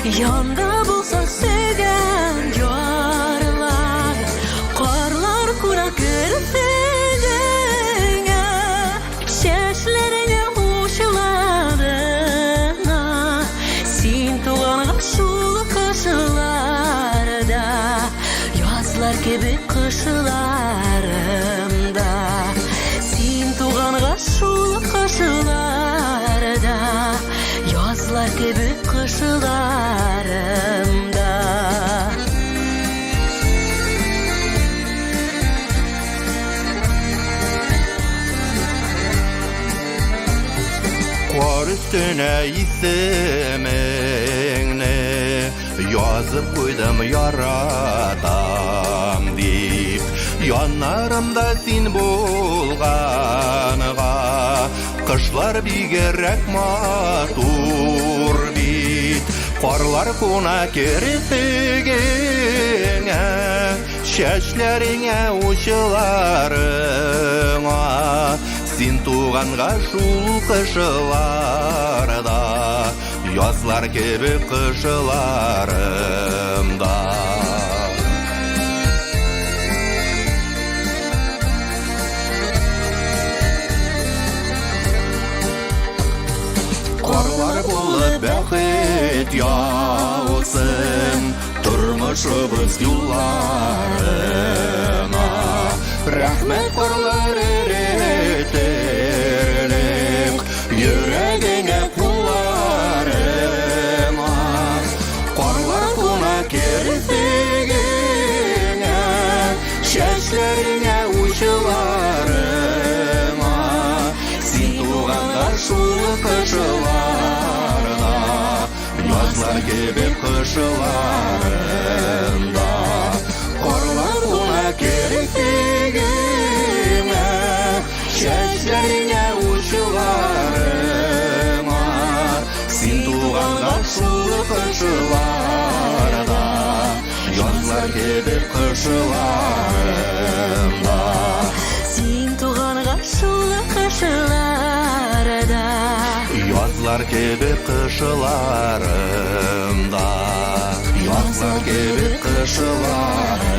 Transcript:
Янда булса сөйгән ярлар, Карлар куна керфегеңә, Чәчләреңә, учларыңа. Син туганга шул кышларда, Язлар кебек кышларымда. Син туганга шул кышларда, Язлар кебек кышларымда. Кар өстенә исемеңне язып куйдым, яратам дип. Яннарымда син булганга кышлар бигрәк матур бит. Карлар куна керфегеңә, чәчләреңә, учларыңа. Син туганга шул кышларда, язлар кебек кышларымда. Карлар булып бәхет яусын тормышыбыз юлларына. Рәхмәт, карлар эретерлек йөрәгеңә, кулларыңа. Карлар куна керфегеңә, чәчләреңә, учларыңа. Син туганга шул кышларда, язлар кебек кышларында. Карлар куна керфегеңә, чәчләреңә, учларыңа. Син туганга шул кышларда, язлар кебек кышларында. Син туганга шул кышларда, Язлар кебек кышларында. Язлар кебек кышларында.